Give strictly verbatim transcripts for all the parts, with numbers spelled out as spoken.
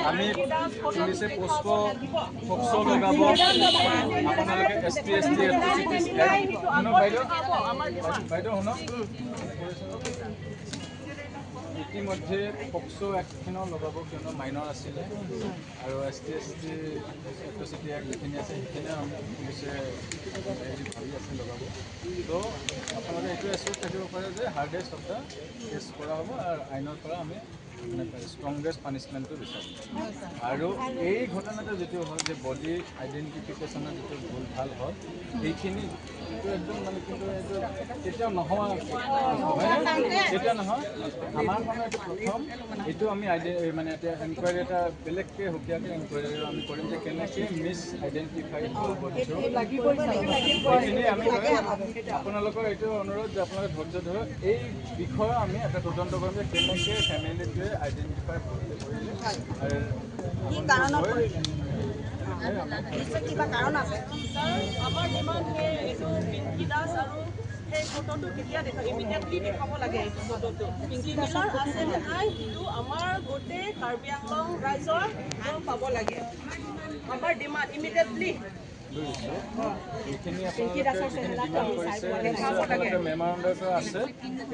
আমি পুলিচে POCSO, POCSO লগাব, আপোনালোকে এছ টি এছ টি এট্ৰচিটিজ এক্ট, শুনক বাইদেউ, বাইদেউ শুনক, ইতিমধ্যে পক্সো এক্টখনো লগাব, কিয়নো মাইনৰ আছিলে আৰু এছ টি এছ টি এট্ৰচিটি এক্ট যিখিনি আছে সেইখিনিও আমি পুলিচে হেৰি ভাবি আছে লগাব। তো আপোনালোকে এইটো এচিয়ৰ থাকিব পাৰে যে হাৰ্ডেষ্ট অফ দ্য কেছ কৰা হ'ব আৰু আইনৰ পৰা আমি মানে ষ্ট্ৰংগেষ্ট পানিচমেণ্টটো বিচাৰিম। আৰু এই ঘটনাটো যিটো হ'ল যে বডি আইডেণ্টিফিকেশ্যনৰ যিটো ভুল ভাল হ'ল, সেইখিনি এইটো একদম মানে কিন্তু এইটো কেতিয়াও নহয়, কেতিয়াও নহয়। আমাৰ কাৰণে এইটো প্ৰথম, এইটো আমি আইডে-, এই মানে এতিয়া এনকুৱাৰী এটা বেলেগকৈ সুকীয়াকৈ এনকুৱাৰী আমি কৰিম যে কেনেকৈ মিছ আইডেণ্টিফাই হ'ল বডিটো। সেইখিনি আমি কৰিম। আপোনালোকৰ এইটো অনুৰোধ যে আপোনালোকে ধৈৰ্য ধৰক, এই বিষয়ে আমি এটা তদন্ত কৰিম যে কেনেকৈ ফেমিলিটোৱে আইডেণ্টিফাই কৰিলে আৰু কি কাৰণত কৰিলে। নিশ্চয় কিবা কাৰণ আছে। ছাৰ, আমাৰ ডিমাণ্ড সেই এইটো পিংকী দাস আৰু সেই ফটোটো কেতিয়া দেখা, ইমিডিয়েটলি দেখাব লাগে এইটো ফটোটো। চিমিলাৰ আছে নে নাই, সেইটো আমাৰ গোটেই কাৰ্বি আংলং ৰাইজৰ গম পাব লাগে। আমাৰ ডিমাণ্ড ইমিডিয়েটলি। এইখিনি আপোনালোকে যিখিনি ডিমাণ্ড কৰিছে, আপোনালোকৰ মেমৰেণ্ডামটো আছে,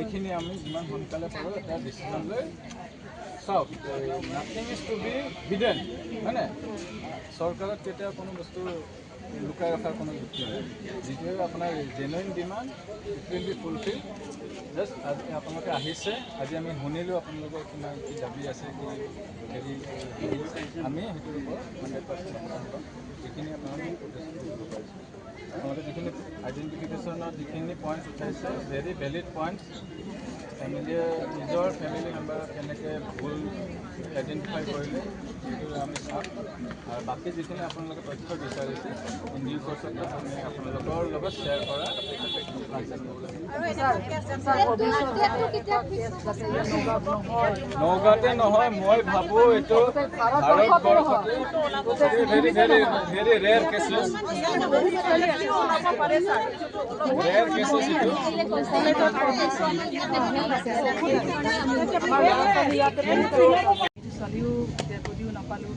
এইখিনি আমি যিমান সোনকালে পাৰোঁ এটা ডিচিশ্যন লৈ চাওক। Nothing is to be hidden, হয়নে? চৰকাৰত কেতিয়াও কোনো বস্তু লুকাই ৰখাৰ কোনো যুক্তি নাই। যিটোৱে আপোনাৰ genuine demand, it will be fulfil. Just আজি আপোনালোকে আহিছে, আজি আমি শুনিলোঁ আপোনালোকৰ কিমান কি দাবী আছে, কি হেৰি, আমি সেইটোৰ ওপৰত হাণ্ড্ৰেড পাৰ্চেণ্ট যিখিনি আপোনালোকে প্ৰটেষ্ট কৰিব পাৰিছে, আপোনালোকে যিখিনি আইডেণ্টিফিকেশ্যনত যিখিনি পইণ্টছ উঠাইছে, ভেৰি ভেলিড পইণ্টছ। ফেমিলিয়ে নিজৰ ফেমিলি মেম্বাৰক কেনেকৈ ভুল আইডেণ্টিফাই কৰিলে, সেইটো আমি চাম। আৰু বাকী যিখিনি আপোনালোকে তথ্য বিচাৰিছে, ইন ডিউ কৰ্চত আমি আপোনালোকৰ লগত শ্বেয়াৰ কৰা। নগাঁৱতে নহয়, মই ভাবো এইটো ভাৰতবৰ্ষতে ভেৰি, ভেৰি, ভেৰি, ভেৰি ৰেয়াৰ কেছেছ। ৰেয়াৰ কেছেছ এইটো। ছোৱালীও ডেড বডিও নাপালোঁ,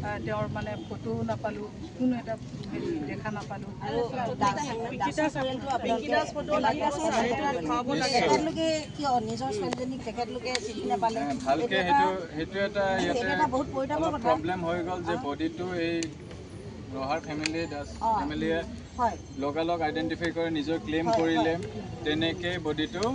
আহ, তেওঁৰ মানে ফটোও নাপালোঁ, কোনো এটা হেৰি দেখা নাপালোঁ। আৰু পিংকী দাস, পিংকী দাস ফটো লাগিব ছাৰ, এইটো দেখুৱাব লাগে। তেখেতলোকে কিয় নিজৰ ছোৱালীজনীক তেখেতলোকে চিনি নাপালে? ভালকে এইটো এটা, সেইটো, সেইটো এটা ইয়াতে এইটো এটা বহুত পৰিতাপৰ অলপ কথা। প্ৰব্লেম হৈ গ'ল যে বডিটো এই ৰহাৰ ফেমিলি, দাস অ। ফেমিলিয়ে হয়। লগালগ আইডেণ্টিফাই কৰি নিজৰ ক্লেইম হয়, কৰিলে, হয়। তেনেকে বডিটো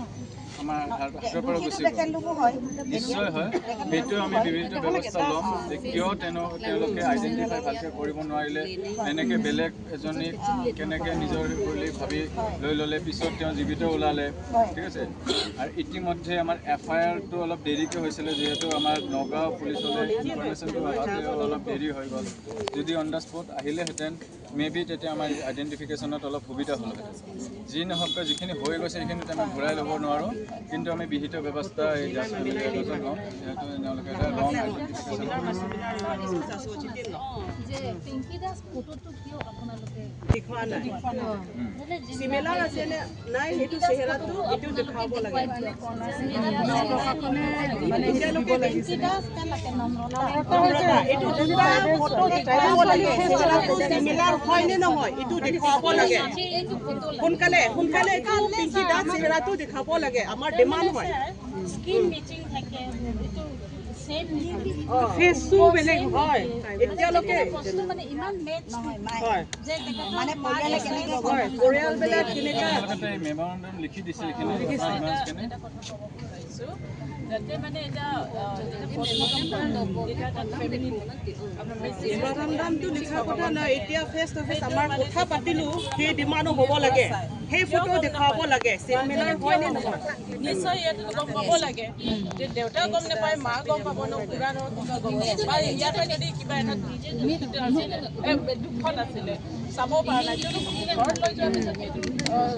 আমাৰ হাত-, হাতৰ পৰা গুচি গ'ল। তেখেতলোকো হয়। নিশ্চয় হয়। তেখেতলোকো সেইটো আমি হয়। বিহিত ব্যৱস্থা ল'ম যে কিয় তেনে-, তেওঁলোকে আইডেণ্টিফাই ভালকে কৰিব নোৱাৰিলে, হয়। এনেকে বেলেগ এজনীক কেনেকে নিজৰ বুলি ভাবি লৈ ল'লে, পিছত তেওঁ জীৱিত ওলালে, হয়। ঠিক আছে? আৰু ইতিমধ্যে আমাৰ এফ আই আৰটো অলপ দেৰিকে হৈছিলে, যিহেতু আমাৰ নগাঁও পুলিচলৈ ইনফৰমেশ্যনটো আহোঁতে অলপ দেৰি হৈ গ'ল। যদি অন দ্য স্পট আহিলেহেঁতেন, মে বি তেতিয়া আমাৰ আইডেণ্টিফিকেশ্যনত অলপ সুবিধা হ'লহেঁতেন। যি নহওক, যিখিনি হৈ গৈছে, সেইখিনিত আমি ঘূৰাই ল'ব নোৱাৰোঁ, কিন্তু আমি বিহিত ব্যৱস্থা এই জাষ্ট ফেমিলি এটাৰ ল'ম, যিহেতু তেওঁলোকে এটা ৰং আইডেণ্টিফিকেশ্যন। যে পিংকী দাস ফটোটো কিয় আপোনালোকে দেখুওৱা নাই? চিমিলাৰ আছে নে নাই, সেইটো চেহেৰাটো এইটো দেখুৱাব লাগে। এতিয়ালৈকে নম্ৰতা, এইটো যোনটা ফটো দেখাব লাগে, চেহেৰাটো চিমিলাৰ হয় নে নহয়, এইটো দেখুৱাব লাগে। সোনকালে, সোনকালে এইটো পিংকী দাস চেহেৰাটো দেখাব লাগে, আমাৰ ডিমাণ্ড হয়। স্কিন মেচিং থাকে, এইটো ছেম। ফেচটো বেলেগ হয়। এতিয়ালৈকে বস্তু মানে ইমান মেচ নহয়। হয়। যে তেখেতৰ মানে পৰিয়ালে কেনেকে হয়, পৰিয়ালবিলাক কেনেকা? আগতে এই মেমৰেণ্ডাম লিখি দিছে, এইখিনি লিখি দিছে। যাতে মানে এতিয়া, আহ, মেমৰেণ্ডামটো লিখাৰ কথা নাই, এতিয়া ফেচ টু ফেচ আমাৰ কথা পাতিলো, সেই ডিমাণ্ডো হ'ব লাগে, সেই ফটো দেখুৱাব লাগে, চিমিলাৰ হয় নে নহয়? নিশ্চয় ইয়াত গম পাব লাগে যে দেউতা গম নাপায়, মা গম পাব ন, খুৰা ন, কোনোবা গম পাব। বা ইয়াতে যদি কিবা এটা, এ, দুখত আছিলে, চাব পৰা নাই, এইটো ঘৰত লৈ যোৱাৰ পিছত সেইটো, আহ,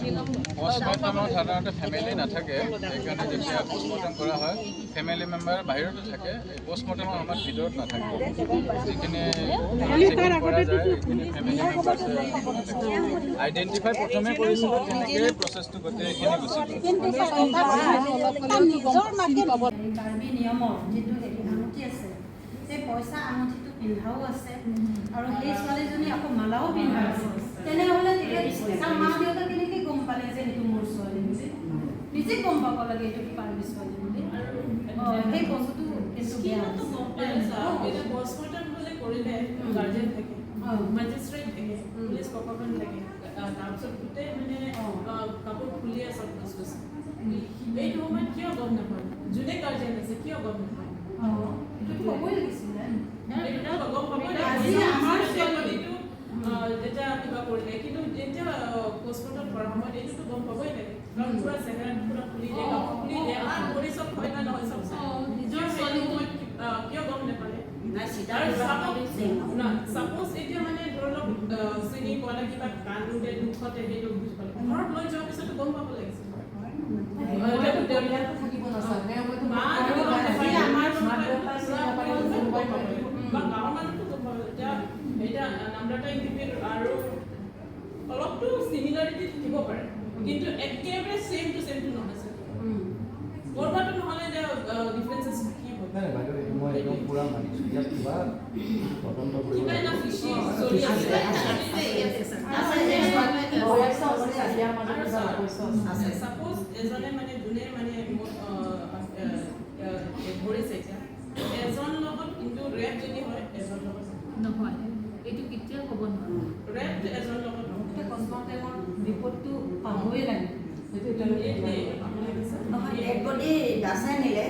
পষ্টমৰ্টেমত সাধাৰণতে ফেমিলি নাথাকে, সেইকাৰণে যেতিয়া পষ্টমৰ্টেম কৰা হয়, ফেমিলি মেম্বাৰ বাহিৰতে থাকে, পষ্টমৰ্টেমৰ সময়ত ভিতৰত নাথাকে। যিখিনি চেক ইন কৰা যায়, সেইখিনি ফেমিলি মেম্বাৰ্ছে আইডেণ্টিফাই প্ৰথমে কৰিছিল, তেনেকৈ প্ৰচেছটো গোটেইখিনি গুচি গ'ল। কাৰ্বি নিয়মৰ যিটো হেৰি আঙুঠি আছে, পইচা আঙুঠিটো পিন্ধাও আছে আৰু সেই ছোৱালীজনী আকৌ মালাও পিন্ধা আছে। তেনেহ'লে তেতিয়া তাৰ মা দেউতা কেনেকে গম পালে যে এইটো মোৰ ছোৱালী বুলি? নিজে গম পাব লাগে এইটো কাৰ ছোৱালী বুলি। অ, সেই বস্তুটো কিন্তু বেয়া স্কিমতো হৈছে। গম পায় ছাৰ, অ। এতিয়া পষ্টমৰ্টেম বোলে কৰিলে উম। গাৰ্জেন থাকে, অ। মেজিষ্ট্ৰেট থাকে, উম। পুলিচ প্ৰশাসন থাকে, আহ, তাৰপিছত গোটেই মানে, অ। আহ, কাপোৰ খুলি আছে বস্তু আছে। উম। এইটো সময়ত কিয় গম নাপায়? যোনে গাৰ্জেন আছে কিয় গম নাপায়? অ, এইটোতো হ'বই লাগিছিলে। এইটোতো গম পাবই আজি লাগিছিলে। আমাৰ ছোৱালী ছোৱালীটো, আহ, যেতিয়া কিবা কৰিলে, কিন্তু যেতিয়া, আহ, পষ্টমৰ্টেম কৰা সময়ত এইটোতো গম পাবই লাগে। কাৰণ পুৰা চেহেৰা পুৰা খুলি দিয়ে, কাপোৰ খুলি দিয়ে, আৰু ভৰি চব হয় নে নহয় চব চাই। অ, নিজৰ ছোৱালী সময়ত কি-, আহ, কিয় গম নাপালে? নাই, চিধা আৰু পুৰা চাপ'জ, খুলি দিয়ে। না, চাপ'জ এতিয়া মানে ধৰি লওক, আহ, চিনি পোৱা নাই, কিবা কান্দোতে, দুখতে সেইটো বুজি পালে। ঘৰত লৈ যোৱাৰ পিছতো গম পাব লাগিছিল। হয়, নহয়? হয়, হয়, হয়। থাকিব না, ছাৰ। নে হয়তো মা মাক দেউতা দেউতা আজি আমাৰ মাক দেউতা চিনি নাপালে, কোনোবাই কয়। বা গাঁৱৰ মানুহতো গম পাব। এতিয়া, এতিয়া নামদাতা ইউনিটিৰ আৰু অলপতো চিমিলাৰিটি থাকিব পাৰে, কিন্তু একেবাৰে ছেম টু ছেমটো নহয়, ছাৰ। উম। ক'ৰবাতো নহ'লে এতিয়া, আহ, ডিফাৰেঞ্চেছ থাকিব। নাই, নাই, বাইদেউ, এইটো মই একদম পুৰা মানিছোঁ। ইয়াত কিবা তদন্ত কৰিব কিবা এটা লাগিব। ফিছি চলি আছে। আছে, আছে, আছে, আছে, আছে, আছে। আৰু আছে, আছে, আছে, ইয়াৰ মাজত আৰু কিবা ছাৰ, ৰহস্য আছে। আছে। ছাপ'জ এজনে মানে, যোনে মানে, আহ, আহ, আহ, ধৰিছে এতিয়া, এজন লগত কিন্তু ৰেপ যদি হয়, এজন লগত নহয়। নহয়, এইটো কেতিয়াও হ'ব নোৱাৰে। ৰেপ এজন লগত নহয়। এতিয়া পষ্টমৰ্টেমৰ ৰিপৰ্টটো পাবই লাগে। সেইটো এতিয়ালৈকে এইটো, এইটো পাব লাগে, ছাৰ। নহয়, ডেড বডি দাচাই নিলে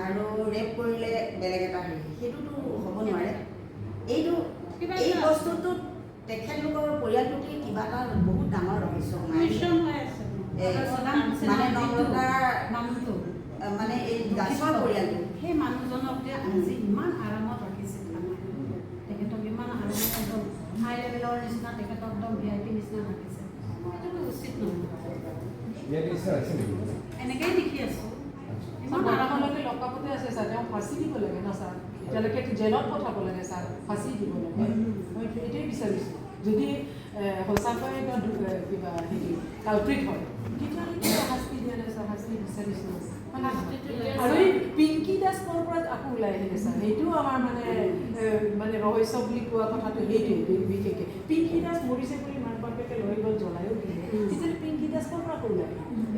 আৰু ৰেপ কৰিলে বেলেগ এটা হেৰি, সেইটোতো হ'ব নোৱাৰে। এইটো, কিবা এই এটা বস্তুটোত তেখেতলোকৰ পৰিয়ালটোতে কিবা এটা বহুত ডাঙৰ ৰহস্য সোমাই আছে। কুৱেশ্যন হৈ আছে। এ, আৰু চোৱা, মানে, চোৱা, নম্ৰতাৰ, মানুহটো। এ, মানে, এই দাসৰ পৰিয়ালটো। সেই মানুহজনক যে আজি ইমান আৰামত ৰাখিছে থানাত। তেখেতক ইমান আৰামত একদম হাই লেভেলৰ নিচিনা, তেখেতক একদম ভি আই পি নিচিনা ৰাখিছে। এইটোতো উচিত নহয়। ভি আই পি নিচিনা ৰাখিছে নেকি? এনেকেই দেখি আছো। ইমান আৰামত। বৰ্তমানলৈকে লকআপতে আছে, ছাৰ। তেওঁ ফাঁচী দিব লাগে ন, ছাৰ? এতিয়ালৈকে জেলত পঠাব লাগে, ছাৰ। ফাঁচী দিব লাগে। মই এইটোৱে বিচাৰিছো। যদি, এ, সঁচাকৈ এটা দু-, এ, কিবা হেৰি কালপ্ৰিট হয়, তেতিয়াহ'লে কিয় শাস্তি দিয়া নাই, ছাৰ? শাস্তি বিচাৰিছো। মানে, আৰু এই পিংকী দাস ক'ৰ পৰা আকৌ ওলাই আহিলে, ছাৰ? সেইটো আমাৰ মানে, এ, মানে ৰহস্য বুলি কোৱা কথাটো সেইটোৱে বি-, বিশেষকৈ। পিংকী দাস মৰিছে বুলি মাক বাপেকে লৈ গ'ল, জ্বলাইও দিলে। উম। তেতিয়াহ'লে পিংকী দাস ক'ৰ পৰা ওলাই?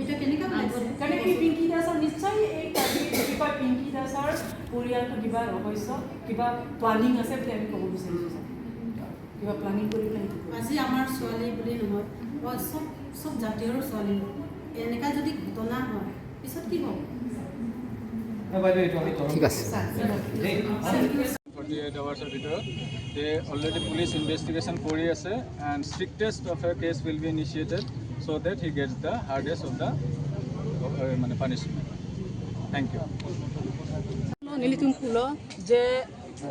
এতিয়া কেনেকে ওলাইছে? কাৰণ এই পিংকী দাসৰ নিশ্চয় এই কাৰ্বি, কি কয়, পিংকী দাসৰ পৰিয়ালটো কিবা ৰহস্য, কিবা প্লেনিং আছে বুলি আমি ক'ব বিচাৰিছো, ছাৰ। কিবা প্লেনিং কৰি পেলাই এইটো কৰিছে। আজি আমাৰ ছোৱালী বুলি নহয়, মই চব, চব জাতিৰ ছোৱালী। এনেকা যদি ঘটনা হয়, পিছত কি হ'ব? নাই, বাইদেউ, এইটো আমি তদন্ত ঠিক আছে। Sir, sir. দেই। ফৰ্টি এইট আৱাৰ্ছৰ ভিতৰত। They already police investigation কৰি আছে, and strictest of a case will be initiated so that he gets the hardest of the, uh, মানে, punishment. Thank you. Nelitum pulo je,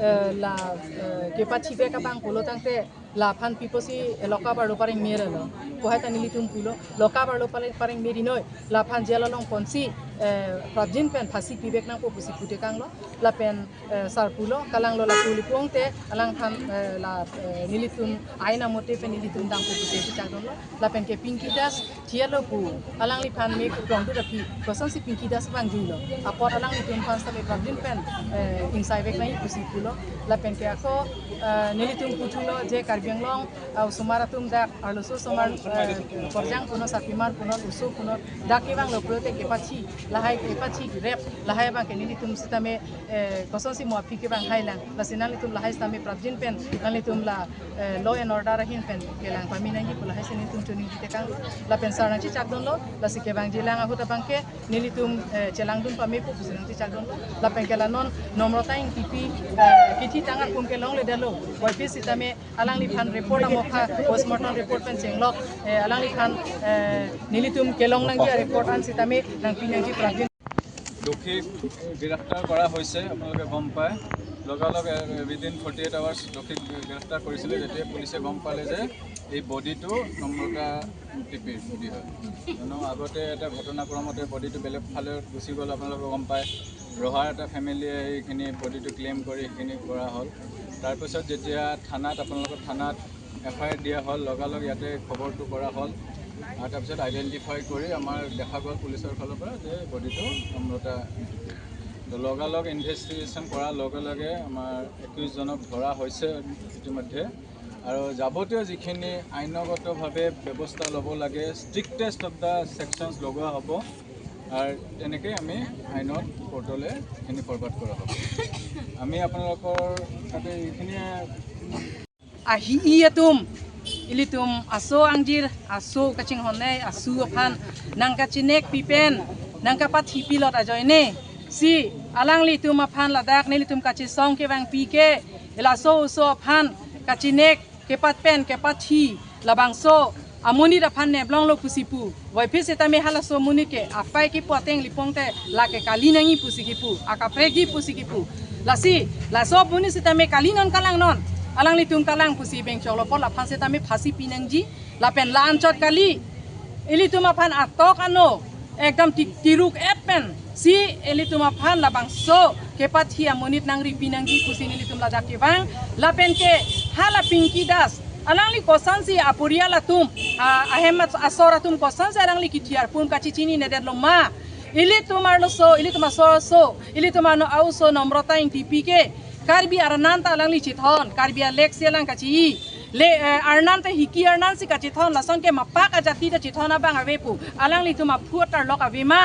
eh, la, eh, kepachibek abang pulo tangte laphan pi pusi, eh, lockup arlo pareng mere lo. Kohai ta nelitum pulo, lockup arlo pareng, pareng meri noi, laphan jail along ponsi, eh, prapjin pen phasi pibek nangpo pusi putekanglo, lapen, eh, sar pulo, kalanglo lapu lipong te, alangphan, eh, la, eh, nelitum ain amote pen nelitum dangpo pusi puchakdunlo, lapen ke Pinky Das, Thialo pu, alangliphan me kuplong tu tapi, kosonsi Pinky Das vangjuilo. Apot alanglitum aphan sitame prapjin pen, eh, ingsai vek nangji pusi pulo. Lapen ke ako, eh, nelitum puthulo je Karbi Anglong, eh, osomar atum dak, arloso osomar, eh, korjang punot, sarpimar punot, oso punot, dak kevanglo pulote kepachi, lahai kepachi, rep, lahai abang ke nelitum sitame, eh, kosonsi mo aphi kevang hailang. Lasi nanglitum lahai sitame prapjin pen, nanglitum la, eh, law and order ahin pen kelang pame nangji pu lahai si nelitum choningri tekang. Lapen sar nangchechakdunlo, lasi kevangjilang ahut abang ke nelitum, eh, chelangdun pame pu pusi nangchechakdunlo. Lapen ke la non Nomrota Engtipi, eh, kithi tang arpum ke longledetlo. Waipis sitame alangliphan report amokha, postmortem report pen chenglok, eh, alangliphan, eh, nelitum kelong nangji report an sitame nangpi nangji prapjin. দোষীক গ্ৰেপ্তাৰ কৰা হৈছে, আপোনালোকে গম পায়। লগালগ, এ, within forty eight hours দোষীক গ্ৰেপ্তাৰ কৰিছিলে। যেতিয়া পুলিচে গম পালে যে এই বডিটো নম্ৰতা টিপিৰ বডি হয়, জানো, আগতে এটা ঘটনাক্ৰমতে বডিটো বেলেগ ফালে গুচি গ'ল, আপোনালোকে গম পায়। ৰহাৰ এটা ফেমিলিয়ে এইখিনি বডিটো ক্লেইম কৰি সেইখিনি কৰা হ'ল। তাৰপিছত যেতিয়া থানাত, আপোনালোকৰ থানাত এফ আই আৰ দিয়া হ'ল, লগালগ ইয়াতে খবৰটো কৰা হ'ল। আৰু তাৰপিছত আইডেণ্টিফাই কৰি আমাৰ দেখা গ'ল পুলিচৰ ফালৰ পৰা যে বডিটো নম্ৰতা লগালগ ইনভেষ্টিগেশ্যন কৰাৰ লগে লগে আমাৰ একুইজজনক ধৰা হৈছে ইতিমধ্যে। আৰু যাৱতীয় যিখিনি আইনগতভাৱে ব্যৱস্থা ল'ব লাগে, ষ্ট্ৰিক্টেষ্ট অফ দ্য ছেকশ্যনছ লগোৱা হ'ব। আৰু তেনেকৈ আমি আইনত কোৰ্টলৈ এইখিনি ফৰৱাৰ্ড কৰা হ'ব। আমি আপোনালোকৰ তাতে এইখিনিয়ে ahi-i atum, ilitum aso angjir, aso kachinghonnei asu aphan nangkachinek pipen nangkapathi pilot ajoine, si alanglitum aphan ladak nelitum kachesong kevangpi ke, elaso oso aphan kachinek kepat pen kepathi, labangso amonit aphan neplonglo pusi pu. Voiphit sitame halaso amonit ke apai kipu ateng lipong te lake kali nangji pusi kipu, akaprek ji pusi kipu. Lasi laso amonit sitame kali non kalang non, alanglitum kalang pusi bengchoklo apot laphan sitame phasi pinangji, lapen la-anchot kali, ilitum aphan atok ano ekdam ti-, tiruk et pen si ilitum aphan labangso kepathi amonit nangri pinangji pusi nelitum ladak kevang. Lapen ke hala Pinky Das, alangli kosonsi aporial atum, a-, ahem at-, asor atum kosonsi alangli kithi arpum kachechininedet lo ma? Ilitum arloso, ilitum asor aso, ilitum ano a-oso Nomrata Ingtipi ke Karbi arnan ta alangli chethon, Karbi alek si alang kachi-i. Le, eh, arnan ta hiki arnan si kachethon, lason ke mapak ajati ta chethon abang ave pu. Alanglitum aphu atarlok ave ma?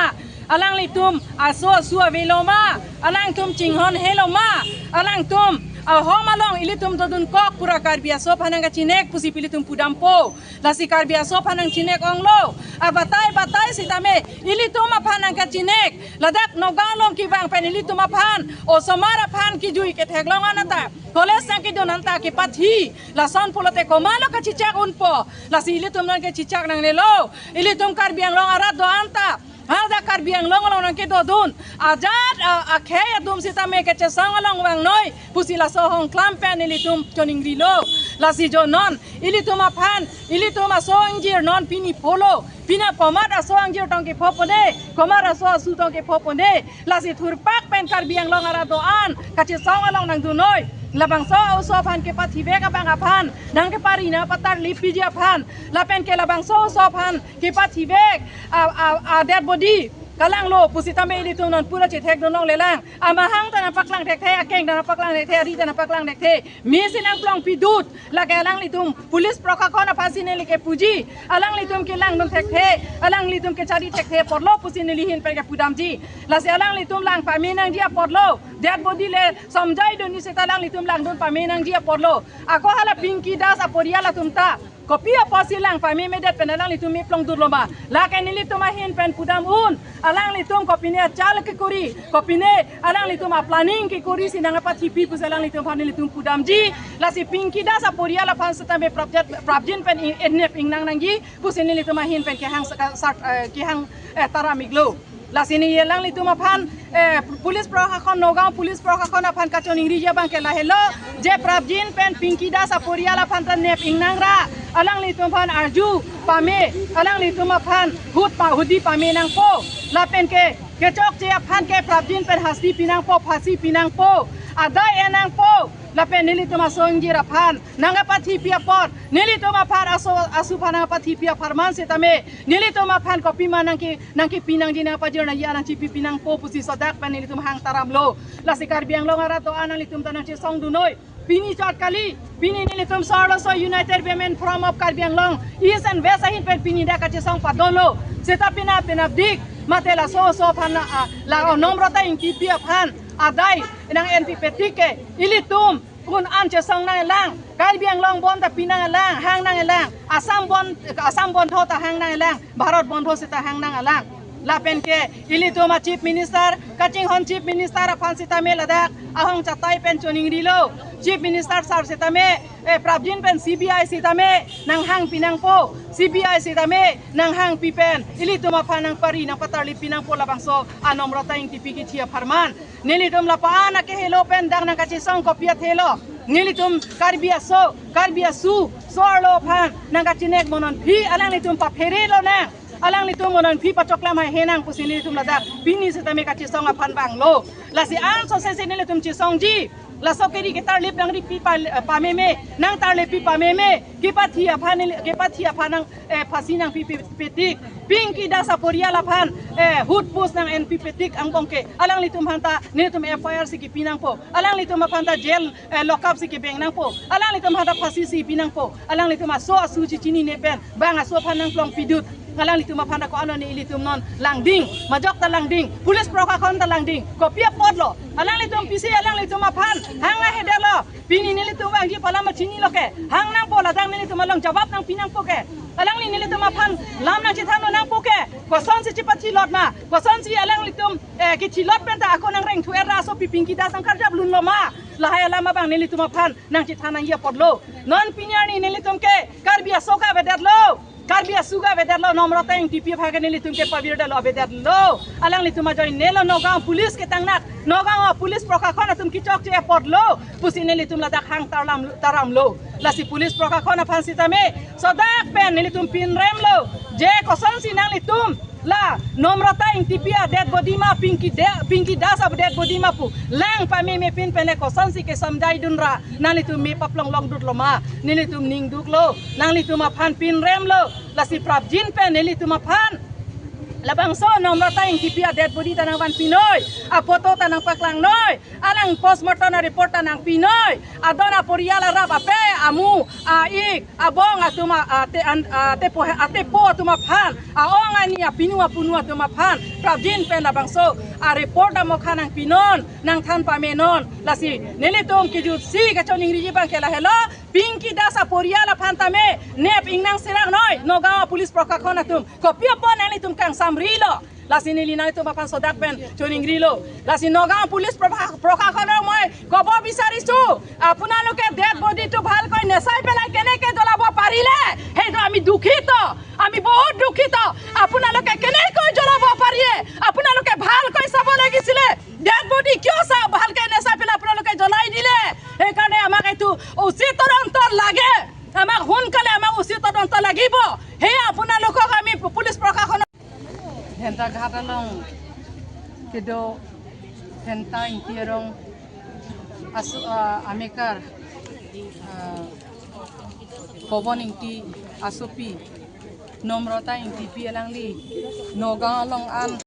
Alanglitum aso asu avelo ma? Alangtum chinghon helo ma? Alangtum ahom along ilitum dodunkok pura Karbi aso aphan nangkachinek pusi ilitum pudampo. Lasi Karbi aso aphan nangchinek onglo. Abatai batai sitame ilitum aphan nangkachinek. Ladak Nagaon along kevang pen ilitum aphan, osomar aphan kijui ketheklong an anta, college nangkedun anta kepathi, lason pulote komatlo kachechak unpo? Lasi ilitum nangkachechak nangnelo. Ilitum Karbi Anglong arat do-an ta, hadak Karbi Anglong along nangkedodun ajat a-, akhei atum sitame kachesong along vangnoi pusi laso ahongklam pen ilitum choningrilo. Lasi jo non ilitum aphan, ilitum aso angjir non pini pholo, pini komat aso angjir tong kepho pone, komat aso asu tong kepho pone. Lasi thurpak pen Karbi Anglong arat do-an kachesong along nangdunnoi. Labangso oso aphan kepathivek abang aphan nangkepari nangpatarlip piji aphan, lapen ke labangso oso aphan kepathivek a, a, a dead body kalanglo pusitame ilitum non pura chethekdun longlelang. Amahang ta nangpaklang thekthe, akeng ta nangpaklang thekthe, ari ta nangpaklang thekthe. Mesi nangplong pidut, lake alanglitum police prokhakon aphansi neli kepuji. Alanglitum kelangdun thekthe, alanglitum kechari thekthe apotlo pusi neli ahin pen kepudamji. Lasi alanglitum lang pame nangji apotlo, dead body le somjai dunji seta alanglitum langdun pame nangji apotlo. Ako hala Pinky Das aporial atum ta kopi apotsi lang pamemedet pen alanglitum meplong dutlo ma? Lake nelitum ahin pen pudam un, alanglitum kopine achal kekuri, kopine alanglitum aplanning kekuri si nangkapathipi pusi alanglitum aphan nelitum pudamji. Lasi Pinky Das aporial aphan sitame prapjat, prapjin pen ing-, enep ingnang nangji pusi nelitum ahin pen kehang saka-, sak-, eh, kehang, eh, taram iklo. Lasi neli alanglitum aphan, eh, police prokhakon, Nagaon police prokhakon aphan kachoningriji abang ke lahelo, je prapjin pen Pinky Das aporial aphan ta nep ingnang ra, alanglitum aphan arju pame, alanglitum aphan hut pa hudi pame nangpo. Lapen ke kechokche aphan ke prapjin pen hasti pinangpo, phasi pinangpo, adai en nangpo. Lapen nelitum aso angjir aphan nangkapathipi apot, nelitum aphan aso asu aphan nangkapathipi apharman sitame nelitum aphan kopima nangke, nangkepi nangji, nangpajir nangji, nangchipipi nangpo pusi sodak pen nelitum hang taramlo. Lasi Karbi Anglong arat do-an nanglitum ta nangchesongdunnoi. Pini chot kali, pini nelitum so-arloso United Women Forum of Karbi Anglong East and West ahin pen pini dak kachesong padolo. Seta pina penapdik mate laso oso aphan, ah, la Nomrata Ingtipi aphan adai nang-enpipetik ke ilitum kun an chesong nanglang, Karbi Anglong bon ta pi nanglang, hang nanglang, Assam bon, Assam bon tho ta hang nanglang, Bharat bon tho seta hang nanglang. Lapen ke ilitum a Chief Minister, kachinghon Chief Minister aphan sitame ladak ahong chatai pen choningrilo. Chief Minister sir sitame, eh, prapjin pen C B I sitame nanghangpi nangpo, C B I sitame nanghangpi pen ilitum aphan nangpari nangpatarlip pi nangpo labangso a Nomrata Ingtipi kithi apharman. Nelitum lapu-an akehelo pen dak nangkachesong kopi athelo? Nelitum Karbi aso, Karbi asu, so-arlo aphan nangkachinek mo non phi alanglitum papherelo nang, alanglitum mo non phi pachoklam haihe nang pusi nelitum ladak pini sitame kachesong aphan vanglo. Lasi ansose si nelitum chesongji. Laso keri ketarlip nangripi pa-, pameme, nangtarlippi pameme, kepathi aphan, kepathi aphan nang, eh, phasi nangpipi petik. Pinky Das aporial aphan, eh, hut pus nang-enpi petik angbong ke. Alanglitum aphanta nelitum F I R si kipi nangpo. Alanglitum aphanta jail, eh, lockup si kebeng nangpo. Alanglitum aphanta phasi si pi nangpo. Alanglitum aso asu chichinine pen bang aso aphan nangplong pidut. Alanglitum aphanta ko-an lo ne ilitum non langding, majok ta langding, police prokhakon ta langding. Kopi apotlo? Alanglitum pisi alanglitum aphan hang ahedetlo. Pini nelitum vangji pu alam chinilo ke. Hang nangpo, ladak nelitum along jawab nangpi nangpo ke. Alangli nelitum aphan lam nangchethan nangpo ke. Kosonsi chipathilot ma? Kosonsi alanglitum, eh, kithilot pen ta ako nangreng thu era asopi Pinky Das nangkarjap lunlo ma? Lahai alam abang nelitum aphan nangchethan nangji apotlo. Non pini arni nelitum ke Karbi aso ke avedetlo. Karbi aso ke avedetlo, Nomrata Engtipi aphan ke nelitum ke pavirdetlo, avedetlo. Alanglitum ajoinelo Nagaon police ketangnak, Nagaon police prokhakhon atum kechokche apotlo pusi nelitum ladak hang tarlam, taramlo. Lasi police prokhakhon aphan sitame sodak pen nelitum pinremlo. Je kosonsi nanglitum la Nomrata Engtipi a-dead body ma, Pinky de, Pinky Das a-dead body ma pu lang pameme pin pen le kosonsi kesomjai dunra nanglitum me paplong longdutlo ma? Nelitum ningduklo. Nanglitum aphan pinremlo. Lasi prapjin pen nelitum aphan labangso Nomrata Engtipi a-dead body ta nangvanpinoi, a-photo ta nangpaklangnoi, alang postmortem a-report ta nangpinoi, adon aporial arap ape, amu, a-ik, abong atum a, ate, an, atepo, atepo atum aphan, a-ong ani, apinu apunu atum aphan prapjin pen labangso a-report amokha nangpinon, nangthan pamenon. Lasi nelitum kejutsi kachoningri abang ke lahelo, Pinky Das aporial aphan tame nep ingnang serak noi, Nagaon police prokhakhon atum. Kopi apot nanglitum kangsamrilo? Lasi neli nanglitum aphan sodak pen choningrilo. Lasi Nagaon police prokha-, prokhakhon arong moi kobo bisarisu, আপোনালোকে ডেড বডিটো ভালকৈ নেচাই পেলাই কেনেকে জ্বলাব পাৰিলে? সেইটো আমি দুখিত, আমি বহুত দুখিত। আপোনালোকে কেনেকৈ জ্বলাব পাৰিলে? আপোনালোকে ভালকৈ চাব লাগিছিলে। ডেড বডি কিয় চা-, ভালকৈ নেচাই পেলাই আপোনালোকে জ্বলাই দিলে? সেইকাৰণে আমাক এইটো উচিত তদন্ত লাগে। আমাক সোনকালে আমাক উচিত তদন্ত লাগিব। সেয়া আপোনালোকক আমি পুলিচ প্ৰশাসনক Phentaghat along kedo Phenta Ingti arong aso, ah, amekar, ah, Pobon Ingti asopi Nomrata Ingtipi alangli Nagaon along an